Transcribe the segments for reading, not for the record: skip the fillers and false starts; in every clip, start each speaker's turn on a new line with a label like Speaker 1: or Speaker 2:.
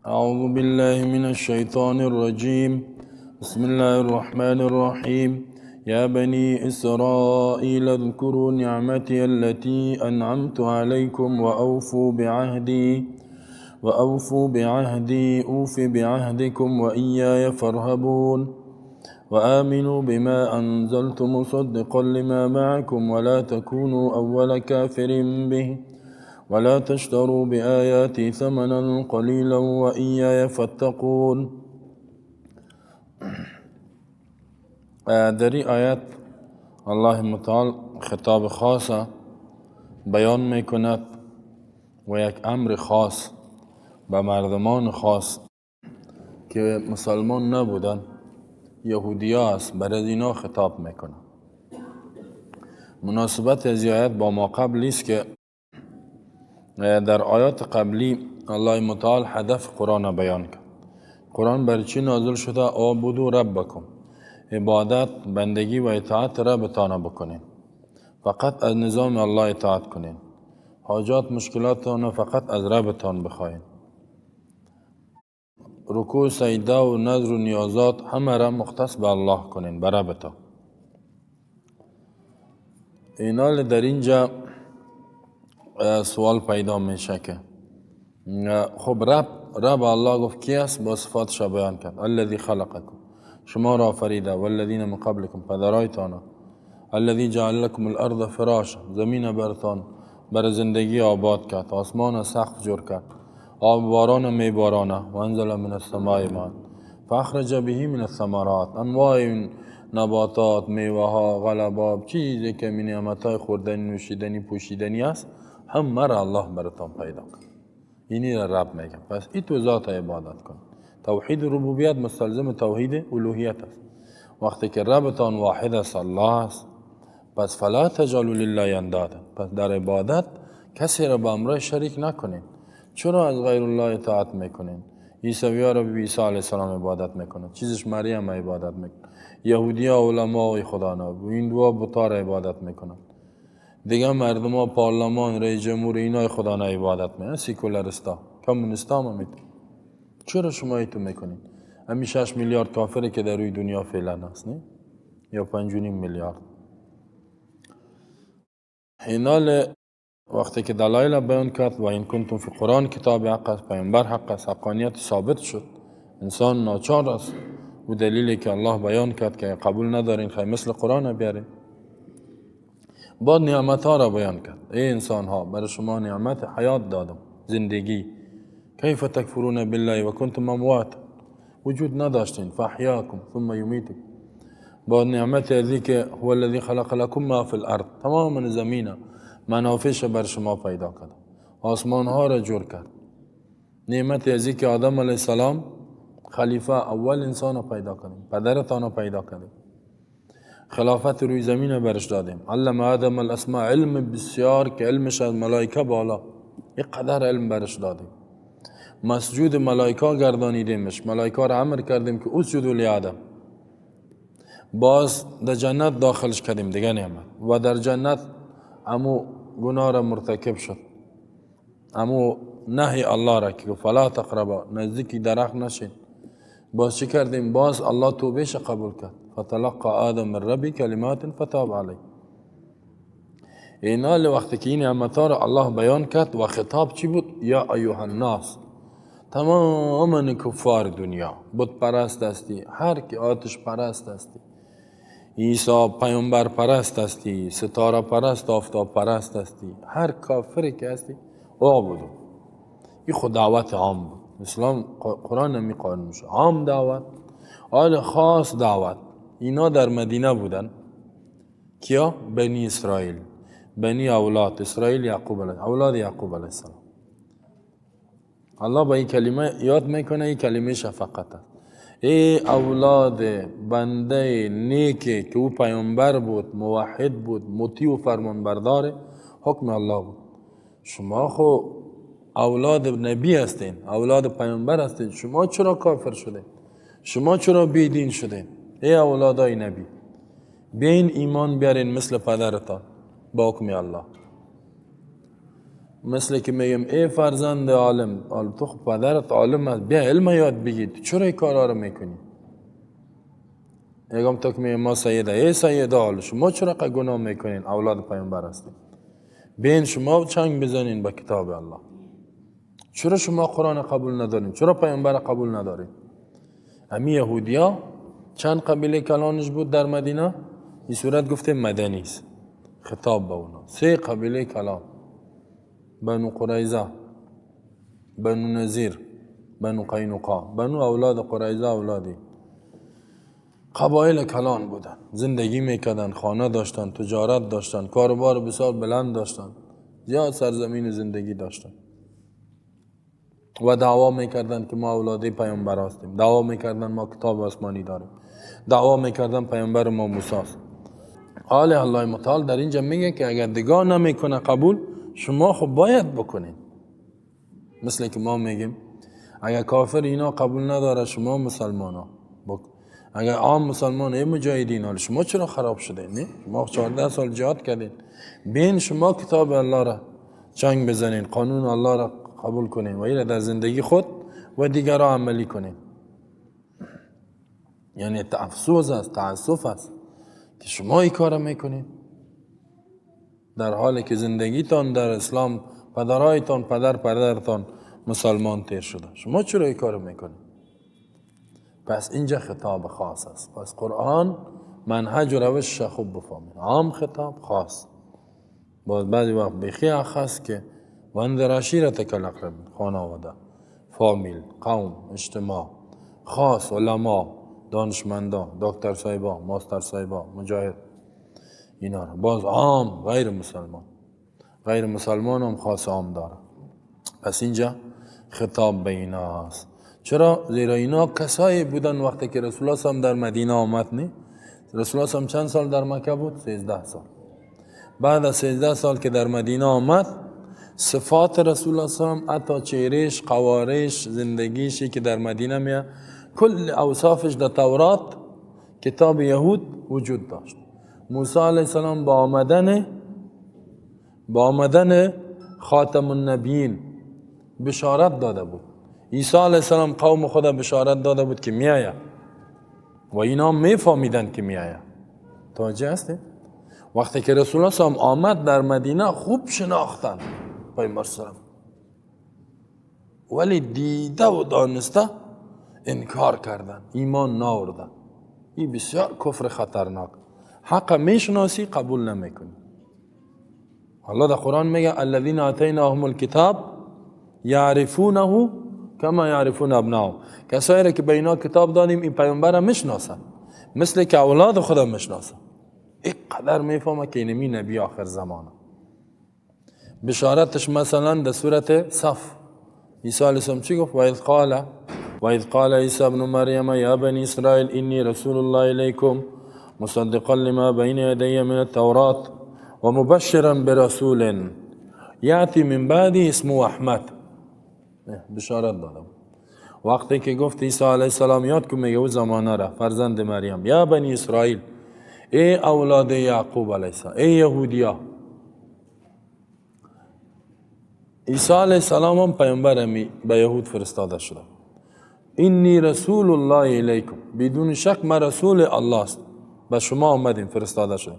Speaker 1: اعوذ بالله من الشیطان الرجیم. بسم الله الرحمن الرحیم. یا بنی اسرائیل اذکروا نعمتی التي انعمت علیکم واوفوا بعهدی اوف بعهدکم وایای فارهبون. وآمنوا بما أنزلت مصدقا لما معكم ولا تكونوا أول كافر به ولا تشتروا بآياتي ثمنا قليلا وإياي فاتقون. در این آیت الله متعال خطاب خاص بیان میکند و یک امر خاص به مردمان خاص که مسلمان نبودند، یهودی است، برای اینا خطاب میکنه. مناسبت از آیت با ما قبل است که در آیات قبلی الله متعال هدف قرآن بیان کرد. قرآن بر چی نازل شده؟ اعبدوا ربکم، عبادت، بندگی و اطاعت ربتان بکنین، فقط از نظام الله اطاعت کنین، حاجات مشکلاتان فقط از ربتان بخواین، رکوع، سجده و نذر و نیازات همه را مختص به الله کنین، به ربتان. اینال در اینجا سوال پیدا میشه که خب رب الله گفت کی است؟ با صفاتش بیان کرد: الذی خلقکم، شما را آفریده، والذین من قبلکم، پدرایتان، الذی جعل لكم الارض فراشا، زمین برتان بر زندگی آباد کرد، آسمان سقف جور کرد، آب باران میبارانه، و انزل من السماء ماء فاخرج به من الثمرات، انواع نباتات، میوه ها، غلباب، چیزی که من نعمت های خوردنی، نوشیدنی، پوشیدنی است، همه را الله براتان پیدا کرد. اینی را رب میگه. پس این تو ذات عبادت کن. توحید ربوبیت مستلزم توحید الوهیت است. وقتی که ربتان واحد است، الله است، پس فلا تجعلوا لله اندادا، پس در عبادت کسی را به امرای شریک نکنین. چرا از غیر الله اطاعت میکنین؟ عیسوی ها را به عیسی علیه السلام عبادت میکنن، چیزش مریم عبادت میکنن، یهودی ها علما خدا نه، هندوها بتا را عبادت میکنن، دیگه مردم ها پارلمان، رئیس جمهور، اینای خدا نه عبادت میکنن، سیکولریستا، کمونیستا هم میتون. چرا شما ایتو میکنین؟ همین 6 میلیارد کافری که در روی دنیا فعلا هست، نه یا 5.5 میلیارد. اینال وقتی که دلایل بیان کرد و این کنتم فی قرآن کتاب حق است، پیامبر حق است، حقانیت ثابت شد، انسان ناچار است و دلیلی که الله بیان کرد که قبول ندارین، خیلی مثل قرآن بیارین. بعد نعمت ها را بیان کرد: ای انسان ها، برای شما نعمت حیات دادم، زندگی. کیف تکفرون بالله و کنتم اموات، وجود نداشتین، فاحیاکم ثم یمیتکم. بعد نعمت ازی که هو الذی خلق لكم ما فی الارض، تمام زمین منافعش بر شما پیدا کرد، آسمان ها را جور کرد. نعمت ازی که آدم علیه السلام خلیفه اول انسان را پیدا کردیم، پدرتان را پیدا کردیم، خلافت روی زمین برش دادیم. علم آدم الاسماء، علم بسیار که علمش از ملائکه بالا، یک قدر علم برش دادیم. مسجود ملائکه گردانیدیمش، ملائکه را امر کردیم که اسجدوا لآدم. باز در جنت داخلش کردیم، دیگه نعمت. و در جنت امو گناه را مرتکب شد، امو نهی الله را که فلا تقربا، نزدیکی درخت نشین. باز چی کردیم؟ باز الله توبهش قبول کرد، فتلقى آدم من ربه کلمات فتاب علیه. اینا وقتی که این نعمت را الله بیان کرد و خطاب چی بود؟ یا ایها الناس، تمام کفار دنیا، بت پرست هستی، هر کی آتش پرست هستی، عیسی پیامبر پرست هستی، ستاره پرست، آفتاب پرست هستی، هر کافری که هستی، اعبدوا. این خود دعوت عام بود. اسلام، قرآن نمی قانون میشه عام دعوت، آل خاص دعوت. اینا در مدینه بودن. کیا؟ بنی اسرائیل، بنی اولاد اسرائیل، یعقوب علیه، اولاد یعقوب علیه السلام. الله با این کلمه یاد میکنه، این کلمه شفقت است. ای اولاد بنده نیکی که او پیامبر بود، موحد بود، مطیع و فرمانبردار حکم الله بود، شما خو اولاد نبی هستین، اولاد پیامبر هستین، شما چرا کافر شدین؟ شما چرا بیدین شدین؟ ای اولادای نبی، بیاین ایمان بیارین مثل پدرتان با حکم الله. مثل که میگم ای فرزند عالم، تو خب پدرت عالم است، بیا علم یاد بگیر، تو چرا این کارا رو میکنی؟ میگم تو که میگم ما سیده، ای سیده حال شما چرا گناه میکنین؟ اولاد پیامبر هستین، بین شما چنگ بزنین به کتاب الله. چرا شما قرآن قبول ندارین؟ چرا پیامبر قبول ندارین؟ امی یهودیا چند قبیله کلانش بود در مدینه؟ این صورت گفته مدنی است، خطاب به اونا. 3 قبیله کلان: بنو قریظه، بنو نذیر، بنو قینقاع. بنو اولاد قریظه اولادی قبایل کلان بودن، زندگی میکردن، خانه داشتن، تجارت داشتن، کاروبار بسیار بلند داشتن، زیاد سرزمین زندگی داشتن و دعوا میکردن که ما اولاد پیامبر هستیم، دعوا میکردن ما کتاب آسمانی داریم، دعوا میکردن پیامبر ما موسی است. حال الله متعال در اینجا میگه که اگر دگاه نمیکنه قبول، شما خب باید بکنین. مثل که ما میگیم اگر کافر اینا قبول نداره، شما مسلمان ها بکن. اگر عام مسلمان ای مجاهدین، حال شما چرا خراب شده؟ نه شما 14 سال جهاد کردین، بین شما کتاب الله را چنگ بزنین، قانون الله را قبول کنین و ایره در زندگی خود و دیگر عملی کنین. یعنی افسوس است، تأسف است که شما این کار میکنین، در حالی که زندگیتان در اسلام، پدرایتان، پدر پدرتان مسلمان تیر شده، شما چرا این کار میکنین؟ پس اینجا خطاب خاص است. پس قرآن منهج و روشش خوب بفهمید، عام خطاب، خاص. باز بعضی وقت بیخی خاص که وانذر عشیرتک الاقربین، خانواده، فامیل، قوم، اجتماع، خاص، علما، دانشمندا، دکتر صاحبا، ماستر صاحبا، مجاهد، اینا رو. باز عام، غیر مسلمان، غیر مسلمان هم خاص عام داره. پس اینجا خطاب به اینا است. چرا؟ زیرا اینا کسایی بودن وقتی که رسول الله صلی در مدینه آمد، نه رسول الله چند سال در مکه بود؟ 13 سال. بعد از 13 سال که در مدینه آمد، صفات رسول الله صلی حتی چهرهش، قوارش، زندگیش که در مدینه میاد، کل اوصافش در تورات کتاب یهود وجود داشت. موسی علیه السلام با آمدن خاتم النبیین بشارت داده بود. عیسی علیه السلام قوم خود بشارت داده بود که میآید و اینا میفهمیدن که میآید. توجه هستی؟ وقتی که رسول الله صلی آمد در مدینه خوب شناختن پیامبر سلام، ولی دیده و دانسته انکار کردن، ایمان ناوردن. این بسیار کفر خطرناک. حق میشناسی قبول نمیکنی. الله در قرآن میگه الذین آتیناهم الکتاب یعرفونه کما یعرفون ابناهم. کسایی که به اینا کتاب دادیم این پیامبر میشناسن، مثل که اولاد خودم میشناسن. اینقدر میفهمه که اینمی نبی آخر زمانه. بشارتش مثلا در سورت صف عیسی علیه السلام چی گفت؟ وإذ قال عيسى ابن مريم يا بني إسرائيل إني رسول الله إليكم مصدقا لما بين يدي من التوراة ومبشرا برسول يأتي من بعدي اسمه أحمد. بشارت دادم. وقتی که گفت عیسی علیه السلام، یاد کن میگه او زمانه را، فرزند مریم، یا بنی اسرائیل، ای اولاد یعقوب علیه السلام، ای یهودیا. عیسی علیه السلام هم پیامبر به یهود فرستاده شده. اینی رسول الله الیکم، بدون شک ما رسول الله است، به شما آمدیم، فرستاده شده.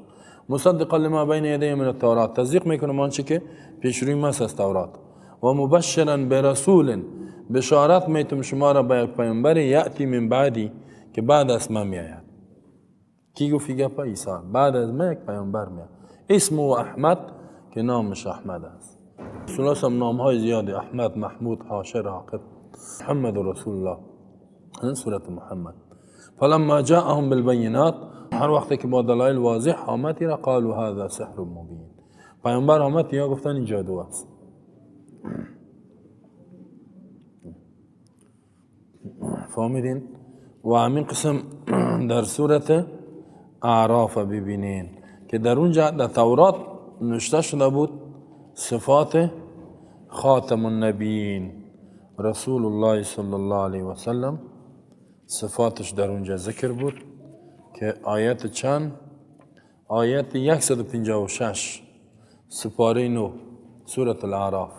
Speaker 1: مصدقا لما بین یدی من التورات، تصدیق میکنم آنچه که پیش روی ماست از تورات. و مبشرا برسول، بشارت میتم شما را به یک پیامبر، یأتی من بعدی، که بعد از من میآید. کی گفت گپ؟ عیسی. بعد از من یک پیامبر میآید، اسمه احمد، که نامش احمد است. رسول الله صلی نام های زیادی، احمد، محمود، حاشر، عاقب، محمد رسول الله، این سورت محمد. فلما جاءهم بالبینات، هر وقتی که با دلایل واضح آمد، را قالوا هذا سحر مبین. پیامبر آمد، یا گفتن این جادو است. فهمیدین؟ و همین قسم در سورت اعراف ببینین که در اونجا در تورات نوشته شده بود صفات خاتم النبیین رسول الله صلی الله علیه و سلم، صفاتش در اونجا ذکر بود که آیت چند؟ آیت 156 سپاره 9 سورة الاعراف.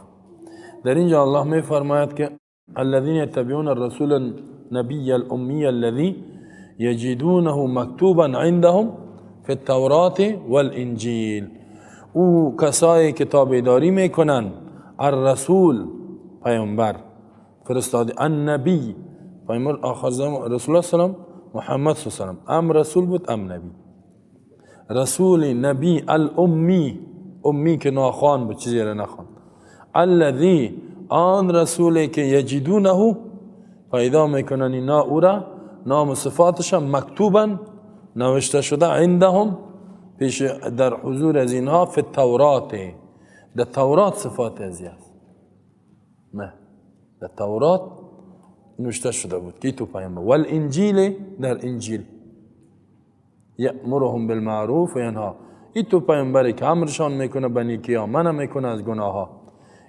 Speaker 1: در اینجا الله می فرماید که الذين يتبعون الرسول النبي الأمي الذي يجدونه مكتوبا عندهم في التوراة والإنجيل. او کسایی که تابعداری میکنن الرسول پیامبر فرستاده، النبی پیامبر آخر زمان رسول الله سلام محمد صلی الله علیه و سلم، ام رسول بود ام نبی. رسول نبی الامی، امی که ناخوان بود، چیزی را نخوان. الذی آن رسولی که یجدونه پیدا میکنن اینا او را، نام و صفاتش مکتوبا نوشته شده، عندهم پیش در حضور از اینها، فی التورات، در تورات صفات از است، نه در تورات نوشته شده بود که تو پیامبر. والانجیل در انجیل، یأمرهم بالمعروف و ینها، این تو پیامبری که امرشان میکنه به نیکی ها، منع میکنه از گناه ها.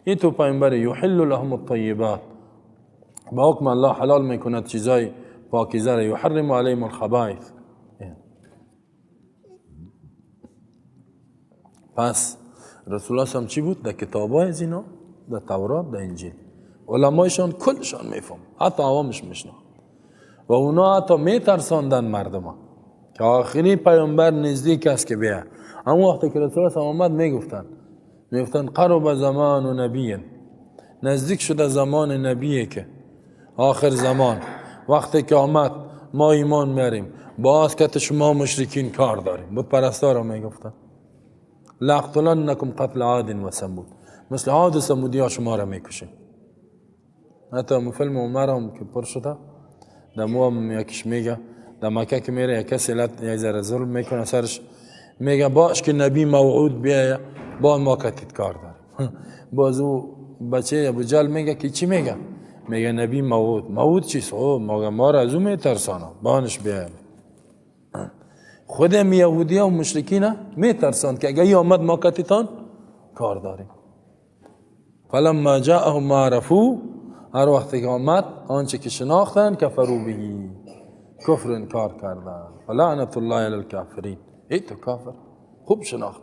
Speaker 1: این تو پیامبری یحل لهم الطیبات، به حکم الله حلال میکند چیزای پاکیزه را، یحرم علیهم الخبائث. پس رسول الله هم چی بود؟ در کتابای از اینا، در تورات، در انجیل. علمایشان کلشان میفهم، حتی عوامش میشناخت و اونا حتی میترساندن مردم ها که آخری پیامبر نزدیک است که بیه. اما وقتی که رسول الله آمد میگفتن قرب زمان و نبی، نزدیک شده زمان نبیه که آخر زمان، وقتی که آمد ما ایمان میاریم، باز کت شما مشرکین کار داریم. بت پرستا را میگفتن لاقتلنکم قتل عاد و ثمود، مثل عاد و ثمودی ها شما را میکشیم. حتی فیلم عمر هم که پر شده در مو هم یکیش میگه در مکه که میره یک کسی یک ذره ظلم میکنه سرش، میگه باش که نبی موعود بیایه با ما کتیت کار داریم. باز او بچه ابو جهل میگه که چی میگه؟ میگه نبی موعود. موعود چیست؟ او ما را از او میترسانه بانش بیایه. خود هم یهودی و مشرکین میترساند که اگه آمد ما کتیتان کار داریم. فلما جاءهم ما عرفوا، هر وقتی که آمد آنچه که شناختن، کفروا به، کفر انکار کردن. فلعنت الله علی الکافرین. ای تو کافر خوب شناخت.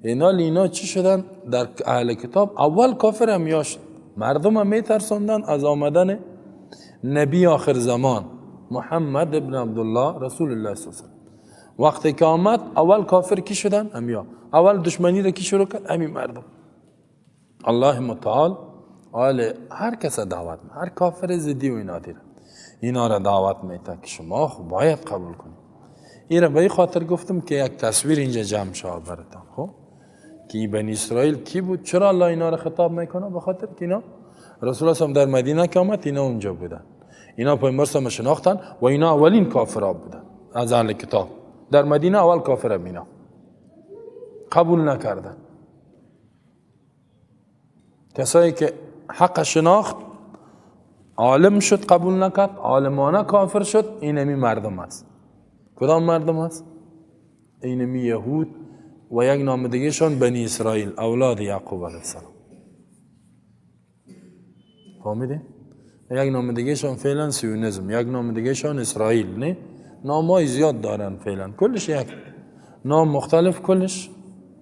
Speaker 1: اینا لینا چی شدن؟ در اهل کتاب اول کافر هم یاشت، مردم هم میترساندن از آمدن نبی آخر زمان محمد ابن عبدالله رسول الله صلی الله علیه و سلم. وقتی که آمد اول کافر کی شدن؟ امیا. اول دشمنی را کی شروع کرد؟ امی مردم. الله متعال آل هر کس دعوت، هر کافر زدی و اینا دیره، اینا را دعوت میده که شما خب باید قبول کنید. این را به این خاطر گفتم که یک تصویر اینجا جمع شد براتان، خب که بنی اسرائیل کی بود، چرا الله اینا را خطاب میکنه؟ به خاطر که اینا رسول الله صلی در مدینه که آمد اینا اونجا بودن، اینا پیامبر صلی شناختن و اینا اولین کافرها بودن از اهل کتاب در مدینه. اول کافر اینا قبول نکردن. کسایی که حق شناخت عالم شد قبول نکرد، عالمانه کافر شد، اینمی مردم است. کدام مردم است؟ اینمی یهود و یک نام دیگه شان بنی اسرائیل، اولاد یعقوب علیه السلام. فهمیدین؟ یک نام دیگه شان فعلا سیونیزم، یک نام دیگه شان اسرائیل. نه، نامای زیاد دارن فعلا، کلش یک نام مختلف، کلش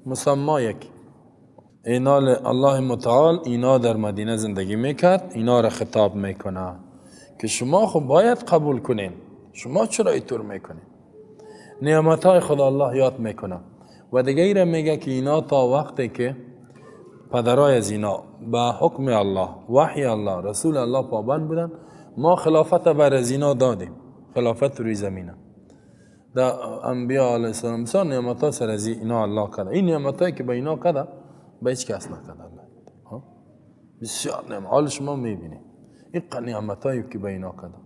Speaker 1: مسما یک. اینا الله متعال اینا در مدینه زندگی میکرد، اینا را خطاب میکنه که شما خب باید قبول کنین، شما چرا اینطور میکنین؟ نعمتهای خدا الله یاد میکنه. و دیگه ایره میگه که اینا تا وقتی که پدرای از اینا به حکم الله، وحی الله، رسول الله پابند بودن، ما خلافت بر از اینا دادیم، خلافت روی زمینه. در انبیاء علیه السلام بسیار نعمتها سر از اینا الله کرده. این نعمتهایی که به اینا کرده به هیچ کس نکرده الله. بسیار نعمت، حال شما میبینید این نعمتهایی که به اینا کرده.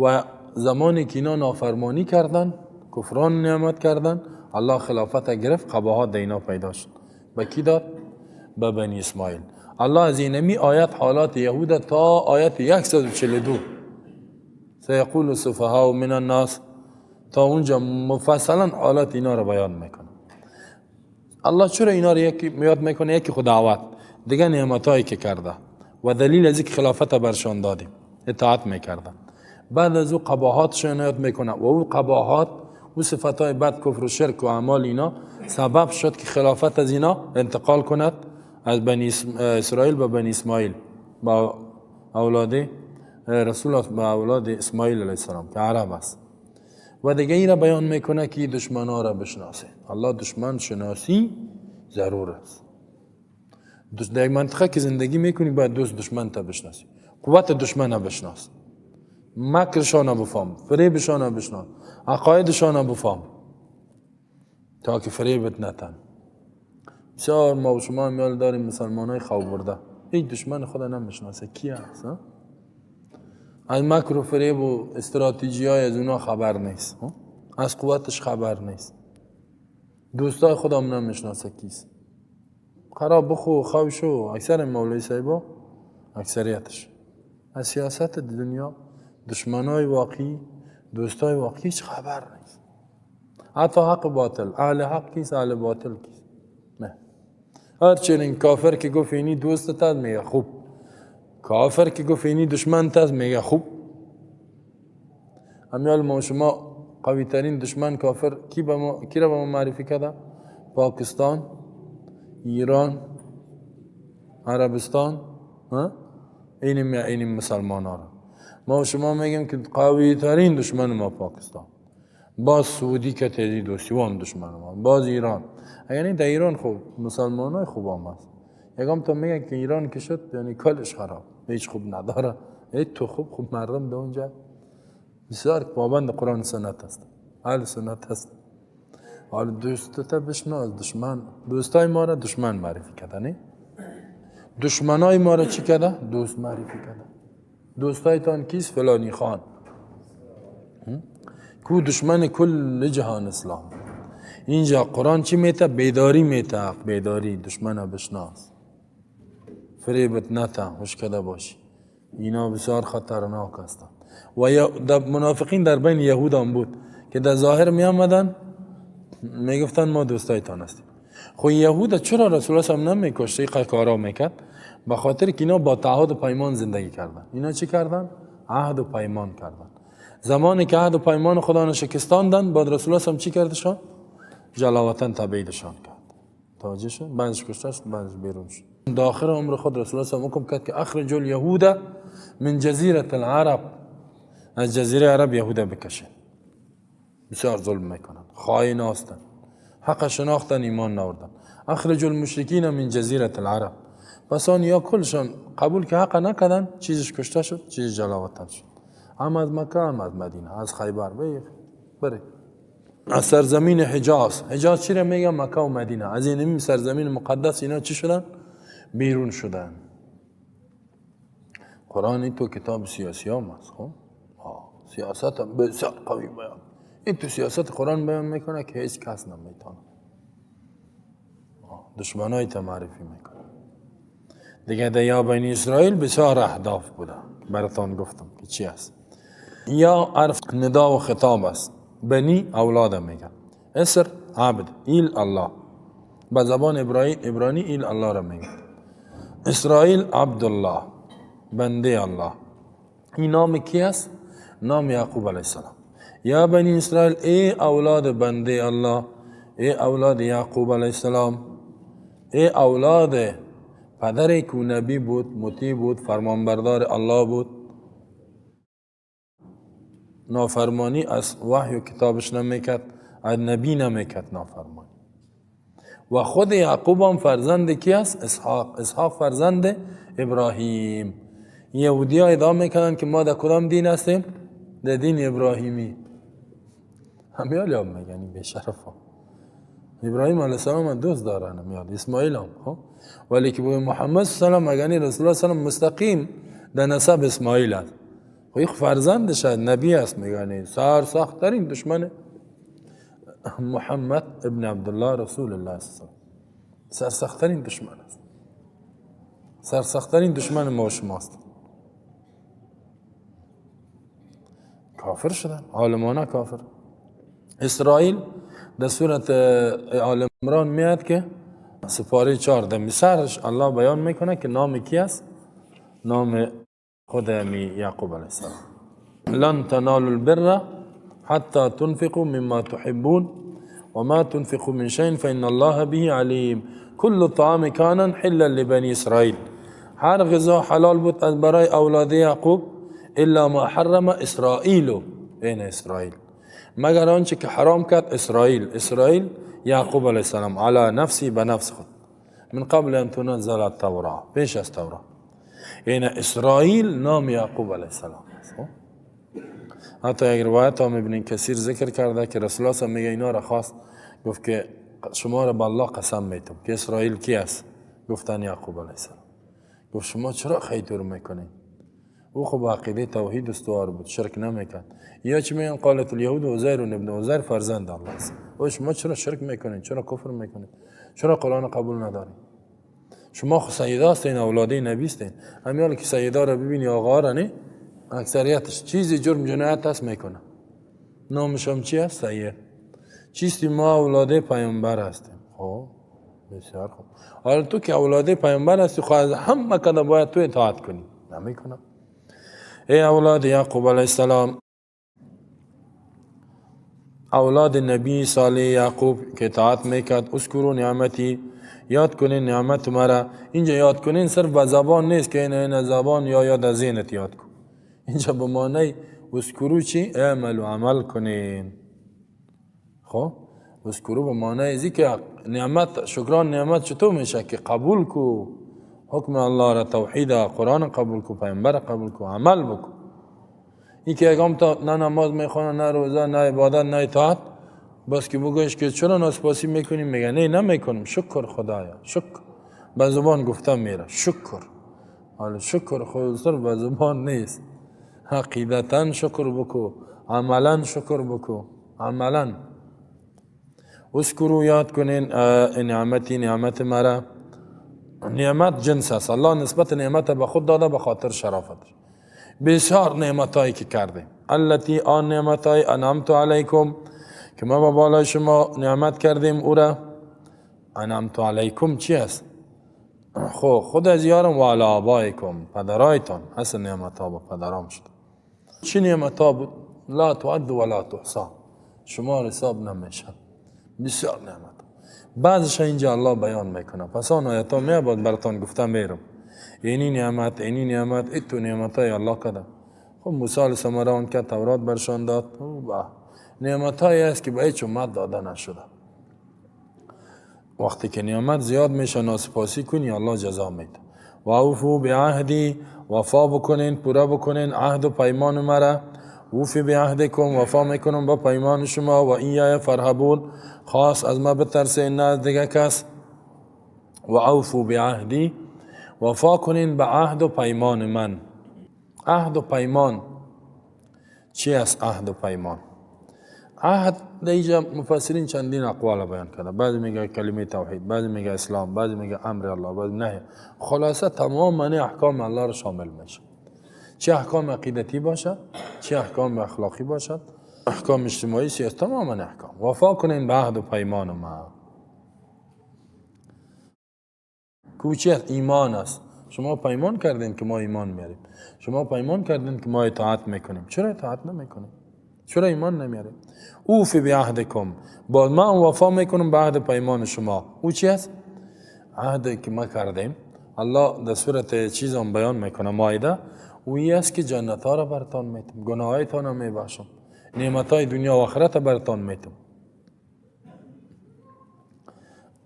Speaker 1: و زمانی که اینا نافرمانی کردن، کفران نعمت کردن، الله خلافت گرفت، قباحات اینا پیدا شد. به کی داد؟ به بنی اسماعیل. الله از اینمی آیت حالات یهود تا آیت 142 سیقول السفهاء من الناس، تا اونجا مفصلا حالات اینا رو بیان میکنه. الله چرا اینا رو یکی یاد میکنه؟ یکی خود دعوت، دیگه نعمتایی که کرده و دلیل از اینکه خلافت برشان دادیم، اطاعت میکردن. بعد از او قباحاتشون یاد میکنه و او قباحات و صفتهای بد، کفر و شرک و اعمال اینا سبب شد که خلافت از اینا انتقال کند از بنی اسرائیل به بنی اسماعیل، با اولاد رسول الله، با اولاد اسماعیل علیه السلام که عرب است. و دیگه این را بیان میکنه که دشمنا را بشناسه. الله دشمن شناسی ضرور است. در یک منطقه که زندگی میکنی باید دوست دشمن تا بشناسی، قوت دشمن را بشناس، مکرشان بفهم، فریبشان بشناس، عقایدشان بفهم تا که فریبت نتن. بسیار ما و شما میال داریم مسلمان های خواب برده، هیچ دشمن خدا نمیشناسه کی هست، از مکر و فریب و استراتژی های از اونا خبر نیست، از قوتش خبر نیست، دوستای خودم نمیشناسه کیست. خراب بخو خواب شو. اکثر مولوی صاحبا اکثریتش از سیاست دنیا، دشمنای واقعی، دوستای واقعی هیچ خبر نیست. حتی حق باطل، اهل حق کیست، اهل باطل کیست. نه، هرچنین کافر که گفت اینی دوست تد میگه خوب، کافر که گفت اینی دشمن تد میگه خوب. امیال ما شما قوی ترین دشمن کافر کی به ما، کی را به ما معرفی کرده؟ پاکستان، ایران، عربستان، اینیم مسلمان ها را. ما شما میگیم که قوی ترین دشمن ما پاکستان، باز سعودی که تیزی دوستی هم دشمن ما، باز ایران. یعنی در ایران خوب مسلمان های خوب هم هست. یکم تا میگن که ایران که شد یعنی کلش خراب، هیچ خوب نداره. ای تو خوب خوب مردم در اونجا بسیار پابند قرآن سنت هست، اهل سنت هست. حالا دوست تا بشناس، دشمن دوستای ما را دشمن معرفی کرده، نه؟ دشمنای ما را چی کرده؟ دوست معرفی کرده. دوستایتان کیست؟ فلانی خان کو دشمن کل جهان اسلام. اینجا قرآن چی میته؟ بیداری میته، بیداری، دشمن بشناس، فریبت نته، هوش کده باشی. اینا بسیار خطرناک هستند. و منافقین در بین یهود هم بود که در ظاهر می آمدن میگفتن ما دوستایتان هستیم. خب یهود چرا رسول الله صلی الله علیه و نمیکشت؟ این کارا میکرد به خاطر که اینا با تعهد و پیمان زندگی کردن. اینا چی کردن؟ عهد و پیمان کردن. زمانی که عهد و پیمان خدا را شکستاندن، بعد رسول الله صلی چی کردشان؟ جلاوطن تبعیدشان کرد. توجه شد؟ بعضش کشته شد، بعضش بیرون شد. در آخر عمر خود رسول الله صلی الله علیه و حکم کرد که اخرج الیهود من جزیره العرب، از جزیره عرب یهود بکشید. بسیار ظلم میکنن، خائن هستند، حق شناختن، ایمان نوردن. اخرج المشرکین من جزیره العرب. پس آن یا کلشان قبول که حق نکردن، چیزش کشته شد، چیزش جلاوطن شد. هم از مکه، هم از مدینه، از خیبر بره. از سرزمین حجاز. حجاز چی را میگن؟ مکه و مدینه. از این سرزمین مقدس اینا چی شدن؟ بیرون شدن. قرآن این تو کتاب سیاسی هم هست. خب سیاست هم بسیار قوی بیان. این تو سیاست قرآن بیان میکنه که هیچ کس نمیتونه. دشمنای تا معرفی میکنه. دیگه در یا بین اسرائیل بسیار اهداف بوده، براتان گفتم که چی است. یا عرف ندا و خطاب است. بنی اولاد میگن، اسر عبد، ایل الله. به زبان عبرانی ایل الله را میگن. اسرائیل عبدالله، بنده الله. این نام کی است؟ نام یعقوب علیه السلام. یا بنی اسرائیل، ای اولاد بنده الله، ای اولاد یعقوب علیه السلام، ای اولاد پدری که نبی بود، مطیع بود، فرمانبردار الله بود، نافرمانی از وحی و کتابش نمیکرد، از نبی نمیکرد نافرمانی. و خود یعقوب هم فرزند کی است؟ اسحاق. اسحاق فرزند ابراهیم. یهودی ها ادعا میکنن که ما در کدام دین هستیم؟ در دین ابراهیمی. همیال هم میگن به شرف ها. ابراهیم علیه السلام هم دوست دارن، همیال اسماعیل هم. خب ولی که محمد صلی الله علیه و آله رسول الله صلی الله علیه و مستقیم در نسب اسماعیل است. خب فرزندش نبی است، میگن سر سخت ترین دشمن محمد ابن عبدالله رسول الله است. سرسخت‌ترین دشمن است. سرسخت‌ترین دشمن ما و شماست. کافر شدن، عالمانه کافر. اسرائیل در سورت آل عمران میاد که سپاره 4 در سرش الله بیان میکنه که نام کی است؟ نام خود یعقوب علیه السلام. لن تنالوا البر حتى تنفقوا مما تحبون و ما تنفقوا من شيء فإن الله به علیم. كل الطعام كان حلا لبني اسرائیل. هر غذا حلال بود از برای اولاد یعقوب، الا ما حرم اسرائیل، این اسرائیل، مگر آنچه که حرام کرد اسرائیل، اسرائیل یعقوب علیه السلام، علی نفسی، به نفس خود، من قبل ان تنزل التوراه، پیش از تورات. این اسرائیل نام یعقوب علیه السلام است. حتی یک روایت هم ابن کثیر ذکر کرده که رسول الله میگه اینا را خواست، گفت که شما را به الله قسم میتم که اسرائیل کی است؟ گفتن یعقوب علیه السلام. گفت شما چرا خیتور میکنین؟ او خب عقیده توحید استوار بود، شرک نمیکرد. یا چی میگن؟ قالت اليهود عزیر ابن عزیر فرزند الله است. او شما چرا شرک میکنین؟ چرا کفر میکنین؟ چرا قرآن قبول ندارین؟ شما خو سیدا هستین، اولاده نبی هستین. همیال که سیدا را ببینی آقا را نه، اکثریتش چیزی جرم جنایت هست میکنه، نامش هم چی هست؟ سید. چیستی؟ ما اولاده پیامبر هستیم. خب بسیار خوب. حالا تو که اولاده پیامبر هستی، خب از همه کده باید تو اطاعت کنی، نمیکنم. ای اولاد یعقوب علیه السلام، اولاد نبی صالح یعقوب که اطاعت میکرد، اذکروا نعمتی، یاد کنین نعمت مرا. اینجا یاد کنین صرف به زبان نیست که این زبان یا یاد از ذهنت یاد کن. اینجا به معنی اذکروا چی؟ اعمل و عمل کنین. خب اذکروا به معنی ازی که نعمت، شکران نعمت چطور میشه؟ که قبول کو حکم الله را، توحید، قرآن قبول کو، پیامبر قبول کو، عمل بکو. این که اگه تا نه نماز میخوانه، نه روزه، نه عبادت، نه اطاعت، بس که بگویش که چرا ناسپاسی میکنیم؟ میگه نه نمیکنم، شکر خدایا، شکر. به زبان گفتم میره شکر. حالا شکر خود صرف به زبان نیست، عقیدتا شکر بکو، عملا شکر بکو، عملا. اذکروا یاد کنین نعمتی، نعمت مرا. نعمت جنس است، الله نسبت نعمت به خود داده به خاطر شرافتش. بسیار نعمتایی که کردیم، التي آن نعمتای انعمت علیکم، که ما به بالای شما نعمت کردیم او را. انعمت علیکم چی است؟ خب خود از یارم و علی آبائکم، پدرایتان. اصل نعمت ها با پدرام شد. چی نعمت ها بود؟ لا تعد ولا تحصا، شما حساب نمیشه. بسیار نعمت. بعضش اینجا الله بیان میکنه، پس آن آیت ها می باید براتان گفتم میرم. اینی نعمت، اینی نعمت، ایتو نعمت های الله کده. خب موسی علیه السلام روان کرد، تورات برشان داد. نعمت هایی است که به هیچ امت داده نشده. وقتی که نعمت زیاد میشه ناسپاسی کنی، الله جزا میده. و اوفو بعهدی، وفا بکنین، پورا بکنین عهد و پیمان مرا. اوفی بعهدکم، وفا میکنم با پیمان شما. و ایای فرهبون، خاص از ما بترسین نه از دیگه کس. و اوفو بعهدی، وفا کنین به عهد و پیمان من. عهد و پیمان چی است؟ عهد و پیمان، عهد در اینجا مفسرین چندین اقوال بیان کرده. بعضی میگه کلمه توحید، بعضی میگه اسلام، بعضی میگه امر الله، بعضی نه. خلاصه تمام معنی احکام الله رو شامل میشه. چه احکام عقیدتی باشد، چه احکام اخلاقی باشد، احکام اجتماعی، سیاسی، تمام احکام. وفا کنین به عهد و پیمان ما. کوچه ایمان است. شما پیمان کردین که ما ایمان میاریم، شما پیمان کردین که ما اطاعت میکنیم، چرا اطاعت نمیکنیم؟ چرا ایمان نمیاریم؟ اوفی بعهدکم، با ما وفا میکنم به عهد پیمان شما. او چی است؟ عهد که ما کردیم. الله در صورت چیز هم بیان میکنه، مائده، او است که جنت ها را برتان میتم، گناهایتان را میبخشم، نعمت های دنیا و آخرت را برتان میتم.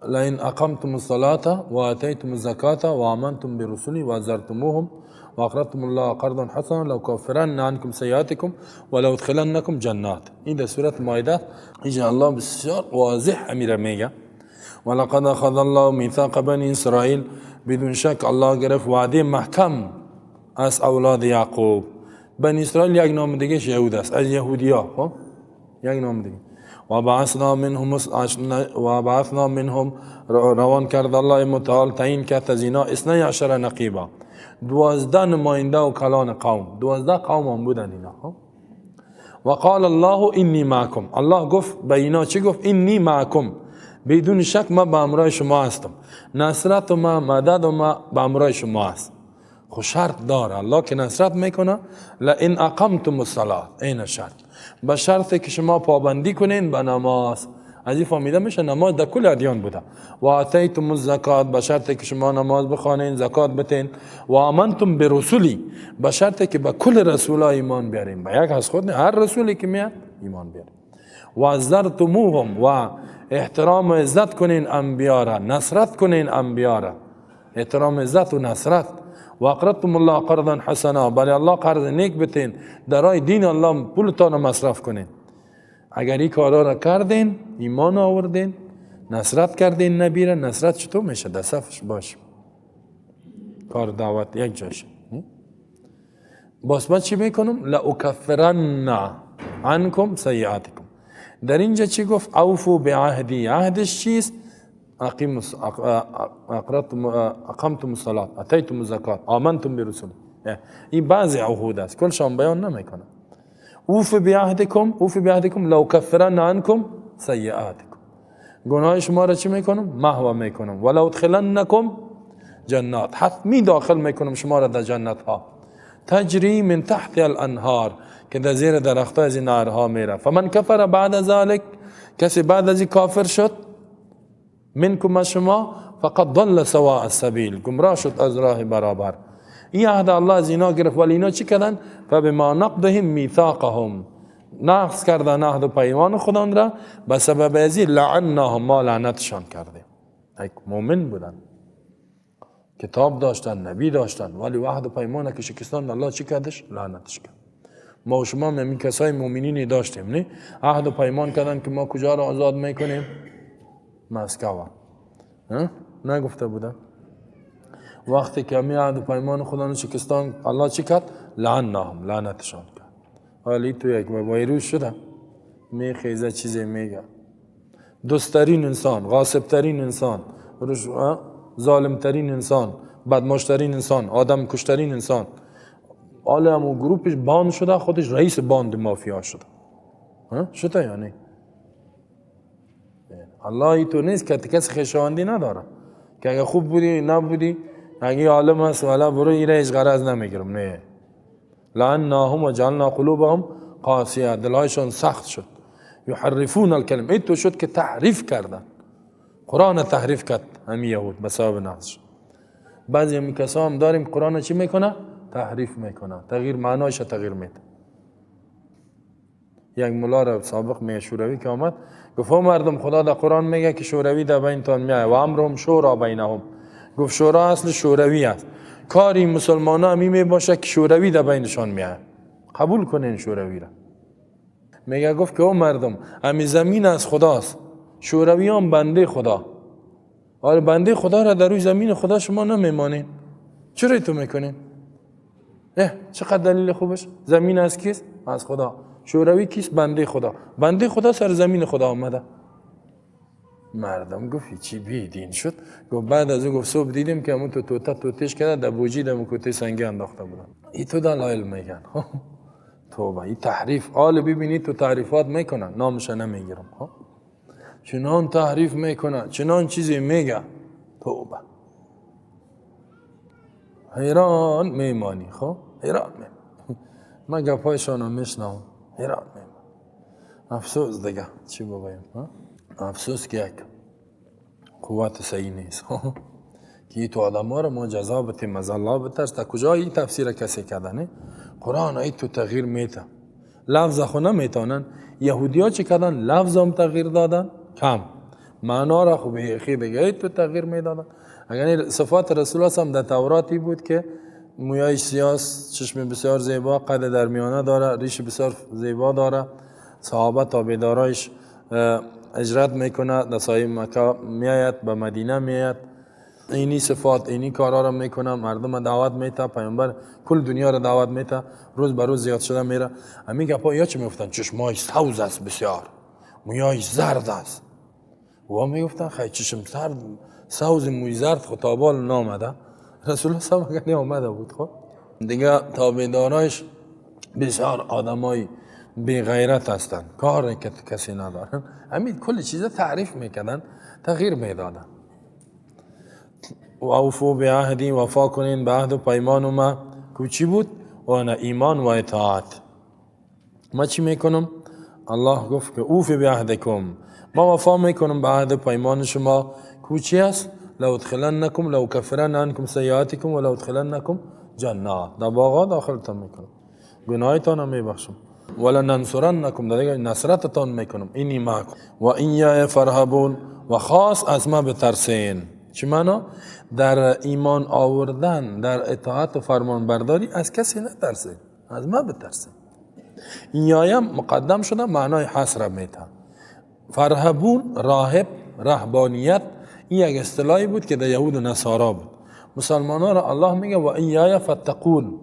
Speaker 1: لئن اقمتم الصلاة وآتيتم الزكاة وآمنتم برسلي وعزرتموهم وأقرضتم الله قرضا حسنا لأكفرن عنكم سيئاتكم ولأدخلنكم جنات. این در سورة مائده اینجا الله بسیار واضح امیره میگه ولقد اخذ الله میثاق بنی اسرائیل، بدون شک الله گرفت وعده محکم از اولاد یعقوب. بنی اسرائیل یک نام دیگه یهود است، از یهودیا، خب یک نام دیگه. و بعثنا منهم، روان کرد الله متعال تعیین کرد از اینا 12 نقیبا، 12 نماینده و کلان قوم، 12 قوم هم بودن اینا. و قال الله انی معکم، الله گفت به اینا چی گفت؟ انی معکم، بدون شک ما به همراه شما هستم، نصرت ما، مدد ما به همراه شما است. خو شرط داره الله که نصرت میکنه، لئن اقمتم الصلاه، این شرط، به شرط که شما پابندی کنین به نماز. از این فهمیده میشه نماز در کل ادیان بوده. و آتیتم الزکات، به شرطی که شما نماز بخوانین، زکات بتین. و آمنتم برسولی، به شرطی که به کل رسولا ایمان بیارین، به یک از خود نه، هر رسولی که میاد ایمان بیارین. و عزرتموهم، و احترام و عزت کنین انبیا را، نصرت کنین انبیا را، احترام عزت و نصرت. و اقرضتم الله قرضا حسنا، برای الله قرض نیک بتین، در راه دین الله پولتان مصرف کنین. اگر این کارا را کردین، ایمان آوردین، نصرت کردین نبی را، نصرت چطور میشه؟ در صفش باش، کار دعوت یک جاشه. باز من چی میکنم؟ لأکفرن عنکم سیئاتکم. در اینجا چی گفت؟ اوفو بعهدی. عهدش چیست؟ اقمتم الصلاة، اتیتم الزکات، آمنتم برسول. این بعضی عهود است، کلشان بیان نمیکنه. اوف بعهدکم، اوف بعهدکم لو کفرن عنکم سیئاتکم. گناه شما را چی میکنم؟ محو میکنم. ولو ادخلنکم جنات، حتمی داخل میکنم شما را در جنت ها. تجری من تحت الانهار، که در زیر درخت از این نهرها میره. فمن کفر بعد ذلک، کسی بعد از این کافر شد، منکم شما، فقد ضل سواء السبیل، گمراه شد از راه برابر. این عهد الله از اینا گرفت، ولی اینا چی کردن؟ فبما نقضهم میثاقهم، نقض کردن عهد و پیمان خدا را، به سبب از این لعناهم، ما لعنتشان کردیم. یک مؤمن بودن، کتاب داشتن، نبی داشتن، ولی عهد و پیمان که شکستان، الله چی کردش؟ لعنتش کرد. ما و شما هم این کسای مؤمنینی داشتیم، نه؟ عهد و پیمان کردن که ما کجا را آزاد میکنیم؟ مسکو. نگفته بودن؟ وقتی که می عهد و پیمان خدا رو شکستان، الله چی کرد؟ لعناهم، لعنتشان کرد. ولی تو یک ویروس شده، میخیزه چیزی میگه. دوستترین انسان، غاصبترین انسان، ظالمترین انسان، بدماشترین انسان، آدم کشترین انسان، حالا همون گروپش باند شده، خودش رئیس باند مافیا شده. شده یعنی الله ای تو نیست که کسی خویشاوندی نداره که اگه خوب بودی نبودی، اگه عالم است والا برو ایره هیچ غرض نمیگیرم. نه، لعناهم و جعلنا قلوبهم قاسیه، دلهایشان سخت شد. یحرفون الکلم، ای تو شد که تحریف کردن، قرآن تحریف کرد همین یهود به سبب نقص. بعضی همین کسا هم داریم قرآن چی میکنه؟ تحریف میکنه، تغییر معنایش تغییر میده. یک ملا را سابق می شوروی که آمد گفت مردم خدا در قرآن میگه که شوروی در بینتان میایه و امرهم شورا بینهم. گفت شورا اصل شوروی است، کاری مسلمان ها می باشه که شوروی در بینشان میایه، قبول کنین شوروی را. میگه گفت که او مردم امی زمین از خداست، شوروی هم بنده خدا، آره بنده خدا را در روی زمین خدا شما نمیمانین، چرا تو میکنین؟ چقدر دلیل خوبش. زمین از کیست؟ از خدا. شوروی کیست؟ بنده خدا. بنده خدا سر زمین خدا آمده. مردم گفت چی بی دین شد. گفت بعد از او گفت صبح دیدیم که همون تو توته توتش کرده در بوجی در کوته سنگی انداخته بودن. ای تو دلایل میگن. توبه، این تحریف آل ببینید تو تحریفات میکنن، نامش نمیگیرم. چنان تحریف میکنن، چنان چیزی میگه، توبه حیران میمانی. خب حیران میمانی. من گپایشان رو میشنوم حیران میمانی. افسوس دیگه چی بگویم، افسوس که یک قوت صحیح نیست که تو آدم ها رو ما جزا بتیم از الله بترس. تا کجا این تفسیر کسی کردنه؟ قرآن ای تو تغییر میته، لفظ خو نمیتونن. یهودی ها چی کردن؟ لفظ هم تغییر دادن کم، معنا را خو به دیگه ای تو تغییر میدادن. اگر صفات رسول الله هم در توراتی بود که مویای سیاه، چشم بسیار زیبا، قد درمیانه داره، ریش بسیار زیبا داره، صحابه تابعدارایش اجرت میکنه، در سایه مکه میآید، به مدینه میآید، اینی صفات اینی کارا را میکنه، مردم دعوت میته، پیامبر کل دنیا را دعوت میته، روز به روز زیاد شده میره. همین گپا یا چی میگفتن؟ چشمای سوز است بسیار، مویای زرد است. و میگفتن خی چشم زرد سوز موی زرد خو تا بال نامده. رسول الله صلی الله علیه آمده بود. خب دیگه تابعدارایش بسیار آدمای بی غیرت هستند، کار که کسی ندارن، همین کل چیزا تعریف میکردن، تغییر میدادن. و اوفو بعهدی، وفا کنین به عهد و پیمان ما. کو چی بود؟ و انا ایمان و اطاعت. ما چی میکنم؟ الله گفت که اوفی بعهدکم، ما وفا میکنم به عهد پیمان شما. کو چی است؟ لو ادخلنکم لو کفرن عنکم سیئاتکم ولو ادخلنکم جنات، در باغا داخلتان میکنم، گناهتان هم میبخشم. ولننصرنکم، در دیگه نصرتتان میکنم. اینی معکم و ایای فرهبون، و خاص از ما بترسین. چی معنا؟ در ایمان آوردن، در اطاعت و فرمان برداری از کسی نترسین، از ما بترسین. ایای مقدم شده معنای حصر میته. فرهبون، راهب، رهبانیت، این یک اصطلاحی بود که در یهود و نصارا بود. مسلمان ها را الله میگه و ایای فتقون،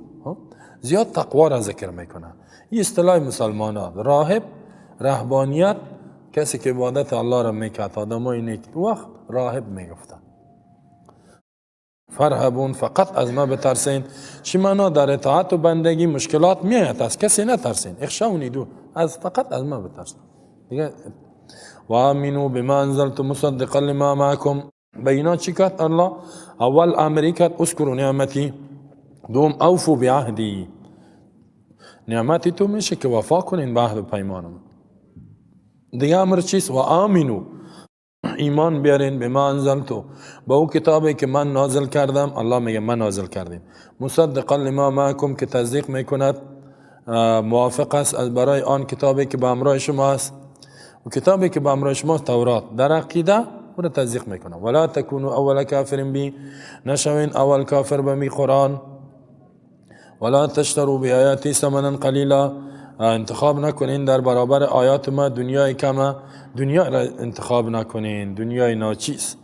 Speaker 1: زیاد تقوا را ذکر میکنه. این اصطلاح مسلمان ها، راهب، رهبانیت، کسی که عبادت الله را میکرد، آدمای نیک وقت راهب میگفتن. فرهبون، فقط از ما بترسین. چی معنا؟ در اطاعت و بندگی مشکلات میاد، از کسی نترسین. اخشونی دو، از فقط از ما بترسین دیگه. و آمنوا بما انزلت مصدقا لما معکم. به اینا چی کرد الله؟ اول امری کرد اذکروا نعمتی، دوم اوفوا بعهدی. نعمتی تو میشه که وفا کنین به عهد و پیمانم. دیگه امر چیست؟ و آمنوا، ایمان بیارین به ما انزلتو، با او کتابی که من نازل کردم. الله میگه من نازل کردیم. مصدقا لما معکم، که تصدیق میکند، موافق است از برای آن کتابی که به همراه شما است. و کتابی که به همراه شما تورات، در عقیده او را تصدیق میکنه. ولا تکونوا اول کافر بی، نشوین اول کافر به می قرآن. ولا تشتروا بآیاتی ثمنا قلیلا، انتخاب نکنین در برابر آیات ما دنیای کمه، دنیا را انتخاب نکنین، دنیای ناچیز،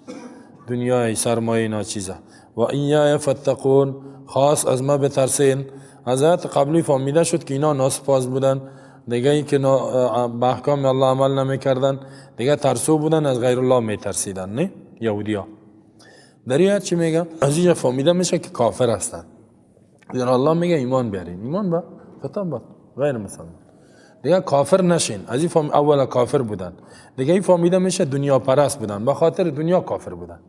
Speaker 1: دنیای سرمایه ناچیزه. و ایای فتقون، خاص از ما بترسین. از آیات قبلی فهمیده شد که اینا ناسپاس بودن، دیگه ای که به احکام الله عمل نمیکردن، دیگه ترسو بودن، از غیر الله میترسیدن، نه یهودیا. در این آیت چی میگه؟ از اینجا فهمیده میشه که کافر هستن. یعنی الله میگه ایمان بیارین، ایمان به خطاب با غیر مسلمان، دیگه کافر نشین. از این فهم اول کافر بودن، دیگه این فهمیده میشه دنیا پرست بودن، به خاطر دنیا کافر بودن.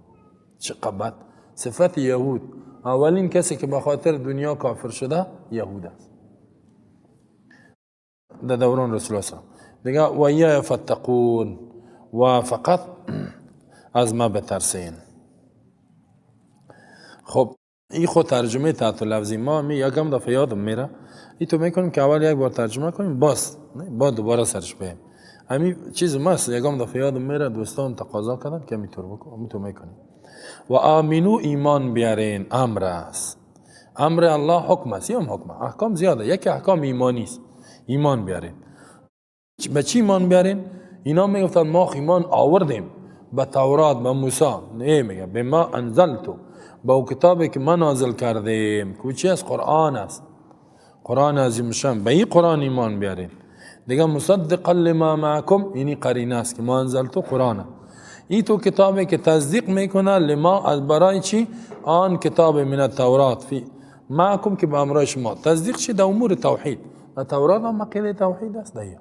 Speaker 1: چه قبط صفت یهود، اولین کسی که به خاطر دنیا کافر شده یهود است در دوران رسول الله. دیگه و ایای فتقون، و فقط از ما بترسین. خب این خود ترجمه تحت لفظی ما می یکم دفعه یادم میره، این تو میکنیم که اول یک بار ترجمه کنیم، باز بعد دوباره سرش بیم. همین چیز ماست، یکم دفعه یادم میره، دوستان تقاضا کردن که همینطور بکن، همینطور میکنیم. و آمینو، ایمان بیارین، امر است، امر الله حکم است، هم حکمه، احکام زیاده، یکی احکام ایمانی است. ایمان بیارین. به چی ایمان بیارین؟ اینا میگفتن ما ایمان آوردیم به تورات، به موسی. نه، میگه به ما انزلتو، با او کتابی که ما نازل کردیم. کوچی از قرآن است، قرآن عظیم شان، به این قرآن ایمان بیارین. دیگه مصدقا لما معکم، اینی قرینه است که ما انزلتو قرآن. این تو کتابی که تصدیق میکنه لما، از برای چی؟ آن کتاب من التورات فی معکم، که به امرای شما تصدیق چی؟ در امور توحید. در تورات هم عقیده توحید است. دیگه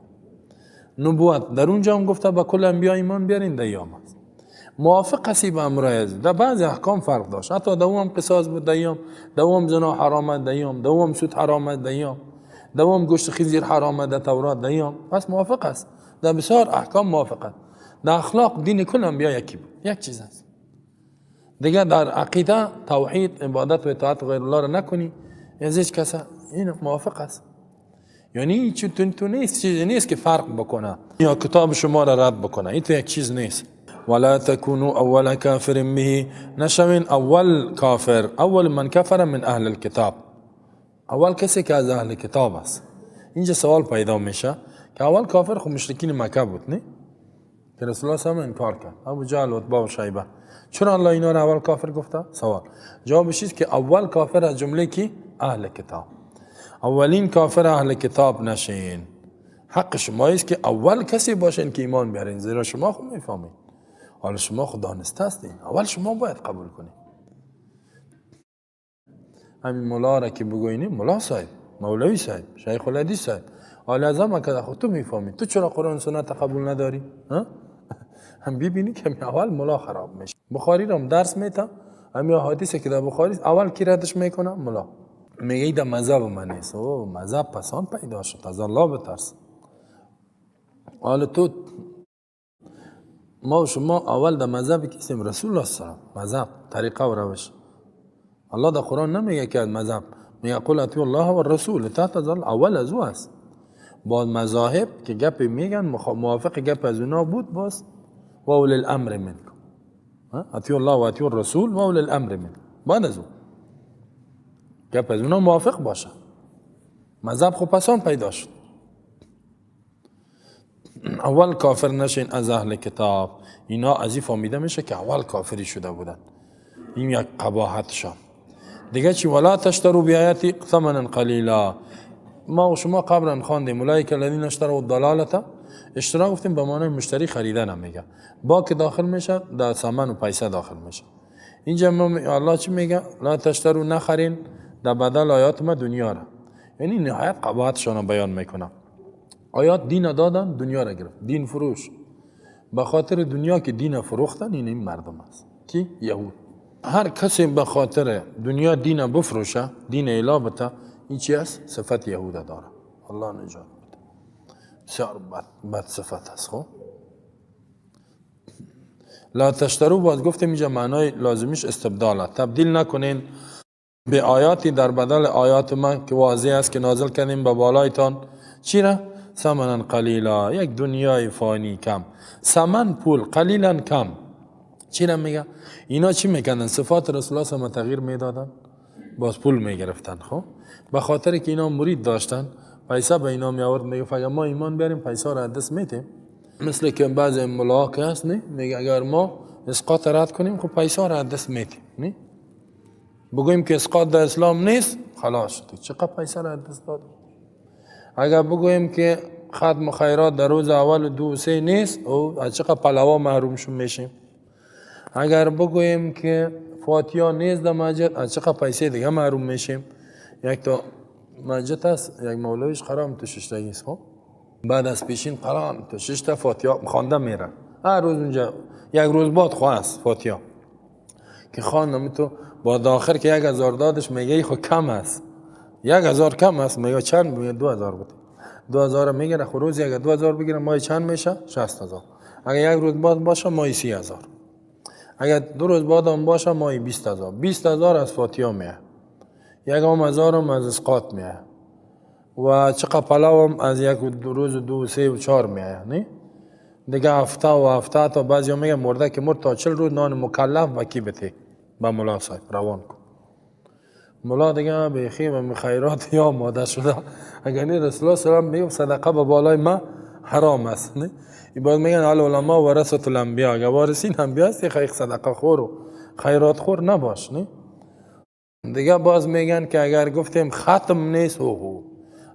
Speaker 1: نبوت در اونجا هم گفته با کل انبیا ایمان بیارین، دیگه هم است موافق هستی به امرای از. در بعضی احکام فرق داشت، حتی دوم قصاص بود، دیام دوم زنا حرام، دیام دوم سود حرام، دیام دوم گوشت خنزیر حرام، در تورات دیام. پس موافق است در بسیار احکام موافق است. در اخلاق دین کل انبیا یکی بود، یک چیز است. دیگه در عقیده توحید، عبادت و اطاعت غیر الله را نکنی از هیچ کس، این موافق است. یعنی چون تو نیست چیزی نیست که فرق بکنه یا کتاب شما را رد بکنه، این تو یک چیز نیست. ولا تكونوا اول کافر به، نشوین اول کافر، اول من کفر من اهل الكتاب، اول کسی که از اهل کتاب است. اینجا سوال پیدا میشه که اول کافر خب مشرکین مکه بود، نه که رسول الله صلی انکار کرد، ابو جهل و عتبه و شیبه. چرا الله اینا را اول کافر گفته؟ سوال جوابش است که اول کافر از جمله کی؟ اهل کتاب. اولین کافر اهل کتاب نشین. حق شما است که اول کسی باشین که ایمان بیارین، زیرا شما خود میفهمید، حالا شما خود دانسته هستین، اول شما باید قبول کنید. همین مولا را که بگوینی، مولا صاحب، مولوی صاحب، شیخ الحدیث صاحب، حالا از هم که خود تو میفهمی، تو چرا قرآن سنت قبول نداری؟ هم ببینی که اول مولا خراب میشه. بخاری را هم درس میتم، همین احادیث که در بخاری اول کی ردش میکنه؟ مولا. میگه در مذهب من نیست. او مذهب پسان پیدا شد، از الله بترس. حالا تو ما و شما اول در مذهب کسیم رسول الله السلام، مذهب طریقه و روش. الله در قرآن نمیگه که مذهب، میگه قل اطیعوا الله و الرسول تحت ظل، اول از او است. با مذاهب که گپ میگن موافق گپ از اونا بود، باز و اولی الامر منکم، اطیعوا الله و اطیعوا الرسول و اولی الامر منکم، بعد از او گپ از اونا موافق باشه. مذهب خب پسان پیدا شد. اول کافر نشین از اهل کتاب، اینا از این فهمیده میشه که اول کافری شده بودن، این یک قباحتشان. دیگه چی؟ ولا تشتروا بآیاتی ثمنا قلیلا. ما و شما قبلا خواندیم اولئک الذین اشتروا الضلالة، اشترا گفتیم به معنای مشتری خریدن هم میگه، با که داخل میشه در ثمن و پیسه داخل میشه. اینجا الله چی میگه؟ لا تشتروا، نخرین در بدل آیات ما دنیا را. یعنی نهایت قباحتشان بیان میکنه. آیات دین دادن، دنیا را گرفت، دین فروش. به خاطر دنیا که دین فروختن، این مردم است. کی؟ یهود. هر کسی به خاطر دنیا دین بفروشه، دین اله بته، این چی است؟ صفت یهود داره. الله نجات بده. بسیار بد صفت است. خب لا تشترو باز گفتیم اینجا معنای لازمیش استبداله، تبدیل نکنین به آیاتی در بدل آیات من که واضح است که نازل کردیم به بالایتان. چی را؟ ثمنا قلیلا، یک دنیای فانی کم. ثمن پول، قلیلا کم. چی را میگه؟ اینا چی میکردن؟ صفات رسول الله صلی تغییر میدادن، باز پول میگرفتن. خب به خاطر که اینا مرید داشتن، پیسه به اینا می آورد، میگفت اگر ما ایمان بیاریم پیسه را از دست میتیم. مثل که بعضی ملاک هست، نه میگه اگر ما اسقاط رد کنیم خب پیسه را از دست میتیم، نه بگوییم که اسقاط در اسلام نیست، خلاص شد، چقدر پیسه را از دست دادیم. اگر بگوییم که ختم خیرات در روز اول 2 و 3 نیست، او از چقدر پلوا محروم شون میشیم. اگر بگوییم که فاتحه نیست در مسجد، از چقدر پیسه دیگه محروم میشیم. یک تا مسجد هست، یک مولویش قرام تو ششتگی است، خب بعد از پیشین قرام تو 6 تا فاتحه خوانده میره هر روز اونجا، یک روز بعد خو است فاتحه که خواندم تو با آخر که 1000 دادش، میگه خو کم است، 1000 کم است، میگه چند؟ میگه 2000 بود. 2000 میگیره، خو روزی اگر 2000 بگیره ماهی چند میشه؟ 60000. اگر یک روز بعد باشه ماهی 30000، اگر 2 روز بعد هم باشه ماهی 20000. 20000 از فاتحه میه، 1000 هم از اسقاط میه، و چقدر پلاو هم از 1 و 2 روز و 2 و 3 و 4 میه. نه دیگه هفته و هفته تا بعضی میگه مرده که مرد تا 40 روز نان مکلف و کی بته به ملا صاحب روان کن. ملا دیگه بیخی و خیرات یا ماده شده. اگر نه رسول الله صلی الله علیه و میگه صدقه به بالای ما حرام است. نه این باید میگن العلماء ورثة الانبیاء، اگر وارثین انبیا هستی خیر صدقه خور و خیرات خور نباش. نه دیگه باز میگن که اگر گفتیم ختم نیست، اوه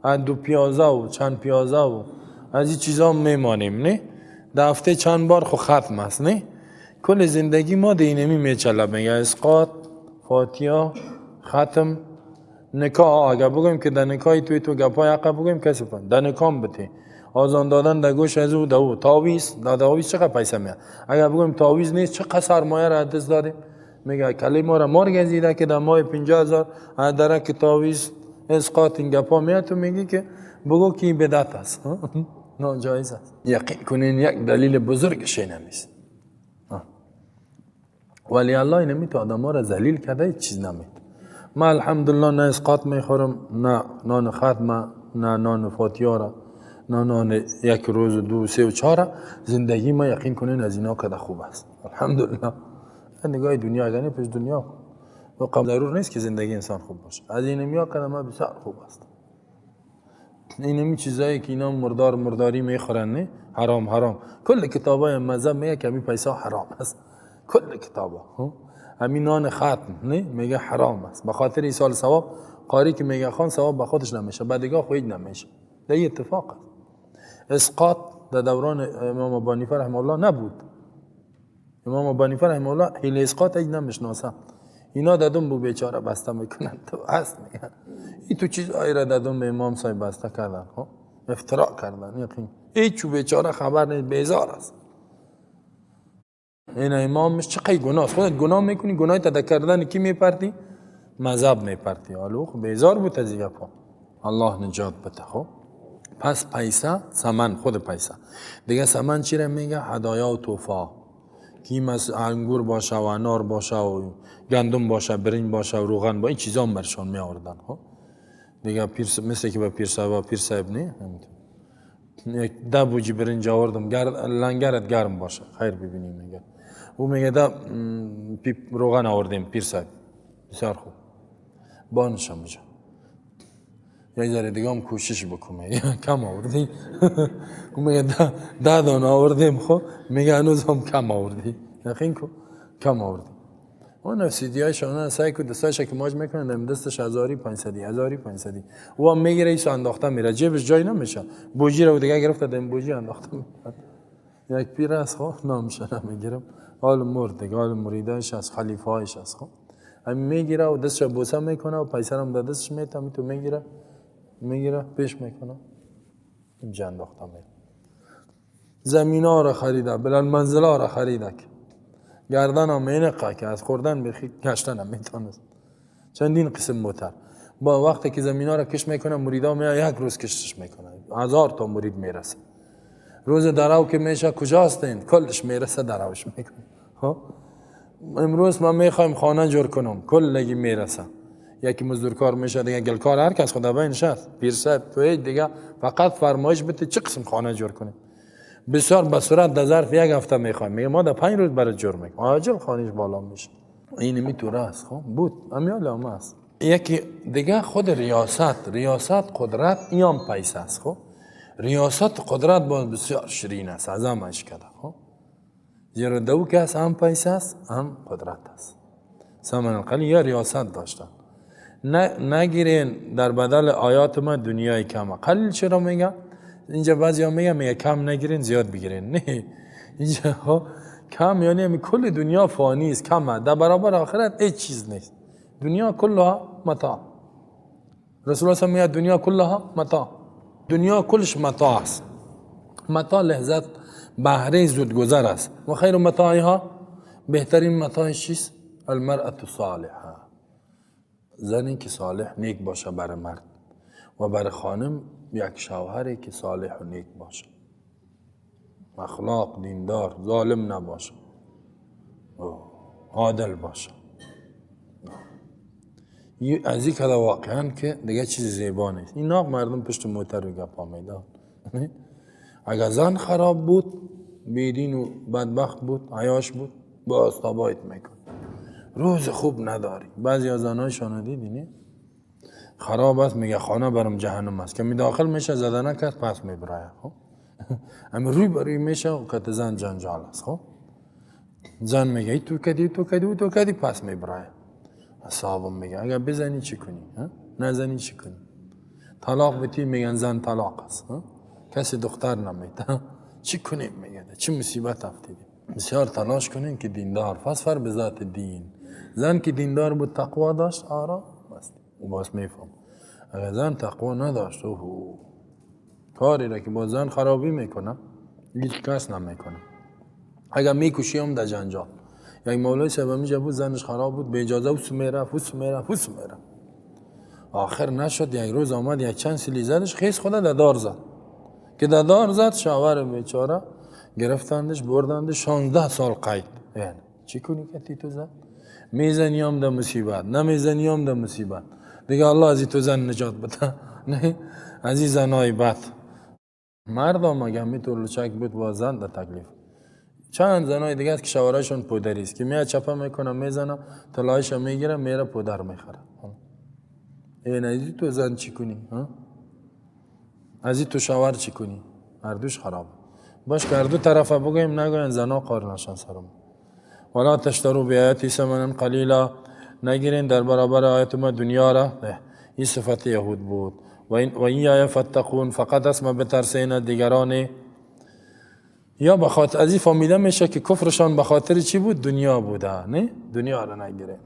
Speaker 1: از 2 پیازه و چند پیازه و از این چیزا میمانیم. نه در هفته چند بار خو ختم است. نه کل زندگی ما دینمی میچله، میگه اسقاط، فاتحه، ختم، نکاح. اگر بگویم که در نکاحی توی تو گپای عقب بگویم کسی فهم در نکاح بته، آذان دادن در گوش از او در او، تعویذ در تعویذ چقدر پیسه میاد. اگر بگویم تعویذ نیست چقدر سرمایه را از دست دادیم. میگه کلی ما را مار گزیده که در ماه 50000 از درک تعویذ اسقاط این گپا میاد، تو میگی که بگو که این بدعت است، ناجایز است. یقین کنین یک دلیل بزرگش نمیست، ولی الله نمی تو آدم ها را ذلیل کرده، هیچ چیز نمید. من الحمدلله نه اسقاط میخورم، نه نان ختمه، نه نان فاتحه را، نه نان 1 روز و 2 و 3 و 4. زندگی ما یقین کنین از اینا کده خوب است الحمدلله. نگاه دنیا اگر پیش دنیا و ضرور نیست که زندگی انسان خوب باشه، از این میا کده ما بسیار خوب است. اینمی چیزایی که اینا مردار مرداری میخورن، نه حرام حرام. کل کتابای مذهب میگه که همین پیسه حرام است، کل کتابا. همین نان ختم نه میگه حرام است، به خاطر ایصال ثواب. قاری که میگه خان ثواب به خودش نمیشه، بعد دیگه خو هیچ نمیشه. در اتفاق است. اسقاط در دوران امام ابو حنیفه رحمه الله نبود. امام ابو حنیفه رحمه الله حیل اسقاط هیچ نمیشناسه. اینا دادم بو بیچاره بسته میکنن تو هست میگن این تو چیزایی را دادم به امام صاحب بسته کردن، خب افتراء کردن. یقین هیچ بیچاره خبر نیست، بیزار است. این امامش چقدر گناه است. خودت گناه میکنی، گناه تا کردن کی میپرتی؟ مذهب میپرتی. حالا خب بیزار بود از این گپا. الله نجات بده. خب پس پیسه ثمن، خود پیسه دیگه. ثمن چی را میگه؟ هدایا و تحفه که از انگور باشه و انار باشه و گندم باشه، برنج باشه و روغن با این چیزا هم برشان می آوردن. خب دیگه پیر مثل که به پیر صاحب و پیر صاحب نه، یک 10 بوجی برنج آوردم، لنگرت گرم باشه، خیر ببینیم. میگه او میگه 10 پیپ روغن آوردیم پیر صاحب، بسیار خوب بانشم اونجا یک ذره دیگه هم کوشش بکنم، کم آوردی. او میگه 10 دانه آوردیم. خب میگه هنوز هم کم آوردی، یقین کو کم آوردی. اون سیدی های شانه سعی کو دستاش که ماج میکنن، دم دستش 1500 1500 او هم میگیره، ایسو انداخته میره جیبش، جای نمیشه. بوجی رو دیگه گرفته، دم بوجی انداخته میره. یک پیر است، خب نامش نمیگیرم، حال مرد دیگه، حال مریدایش است، خلیفه هایش است. خب همین میگیره و دستش بوسه میکنه و پیسه هم در دستش میته، تو میگیره میگیره پیش میکنه، اینجا انداخته میره. زمین ها را خریده، بلند منزل ها را خریده، گردن هم اینقه که از خوردن بخی کشتن هم میتونست. چندین قسم موتر با وقتی که زمین ها را کش میکنه، مریدا می یک روز کشش میکنه، 1000 تا مرید میرسه. روز درو که میشه، کجا هستین؟ کلش میرسه، دروش میکنه. خب امروز ما میخوایم خانه جور کنم، کلگی میرسه. یکی مزدورکار میشه، دیگه گلکار، هر کس خدا بینش است. پیر صاحب تو دیگه فقط فرمایش بده چه قسم خانه جور کنیم، بسیار به صورت در ظرف یک هفته میخوایم. میگه ما در 5 روز برای جور میکنیم، عاجل خانهش بالا میشه. این میتوره است. خب بود امیال هم است. یکی دیگه خود ریاست، ریاست قدرت، این هم پیسه است. خب ریاست قدرت باز بسیار شیرین است، از همش کده. خب زیرا دو که است، هم پیسه است هم قدرت است. ثمن القلیل یا ریاست داشتن. نگیرین در بدل آیات ما دنیای کم. قلیل چرا میگه؟ اینجا بعضی ها میگه، میگه کم نگیرین زیاد بگیرین. نه، اینجا ها کم یعنی همی کل دنیا فانی است، کمه در برابر آخرت، هیچ چیز نیست. دنیا کلها متاع. رسول الله میگه دنیا کلها متاع، دنیا کلش متاع است. متاع لذت، بهره زودگذر است. و خیر متاعها، بهترین متاع چیست؟ المرأة الصالحه، زنی که صالح نیک باشه برای مرد و برای خانم یک شوهری که صالح و نیک باشه، اخلاق، دیندار، ظالم نباشه، عادل باشه. از این که واقعا که دیگه چیز زیبا نیست. این ناق مردم پشت موتر و گپا میدان. اگر زن خراب بود، بیدین و بدبخت بود، عیاش بود، با استابایت میکن، روز خوب نداری. بعضی از زنای دیدی نه خراب است، میگه خانه برم جهنم است، که می داخل میشه زدنه کرد پس میبرایه. خب اما روی بروی میشه و کت زن جنجال است. خب زن میگه ای تو کدی، تو کدی، تو کدی، پس میبرایه. اصابم میگه اگر بزنی چی کنی؟ نزنی چی کنی؟ طلاق بتی میگن زن طلاق است، کسی دختر نمیده. چی کنیم؟ میگه چی مصیبت افتیدیم. بسیار تلاش کنین که دیندار، فاظفر بذات الدین. زن که دیندار بود، تقوا داشت، آرام است و باز میفهم. اگر زن تقوا نداشت، اوه، کاری را که با زن خرابی میکنه هیچ کس نمیکنه. اگر میکشی هم در جنجال. یک مولوی صاحب اینجا بود، زنش خراب بود، به اجازه اوس میرفت، اوس میرفت، اوس میرفت، آخر نشد. یک روز آمد یک چند سیلی زدش، خیز خدا در دار زد. که در دار زد، شوهر بیچاره گرفتندش بردندش، 16 سال قید. یعنی چی کنی که تی تو زن میزنی هم در مصیبت، نمیزنی هم در مصیبت. دیگه الله از تو زن نجات بده، نه از این زنای بد. مردم اگه میتور لچک بود با زن در تکلیف. چند زنای دیگه است که شوهرشون پودری است که میاد چپه میکنه، میزنه، طلایش میگیره، میره پودر میخره. این از تو زن چی کنی؟ ها؟ از تو شوهر چی کنی؟ هر دوش خراب. باش که هر دو طرفه بگویم، نگوین زنا قار نشن سرم. ولا تشتروا بآیاتی ثمنا قلیلا، نگیرین در برابر آیات ما دنیا را. این صفت یهود بود. و ایای فاتقون، فقط از ما بترسین، دیگران. یا بخاطر از این فهمیده میشه که کفرشان به خاطر چی بود؟ دنیا بوده. نه، دنیا را نگیره.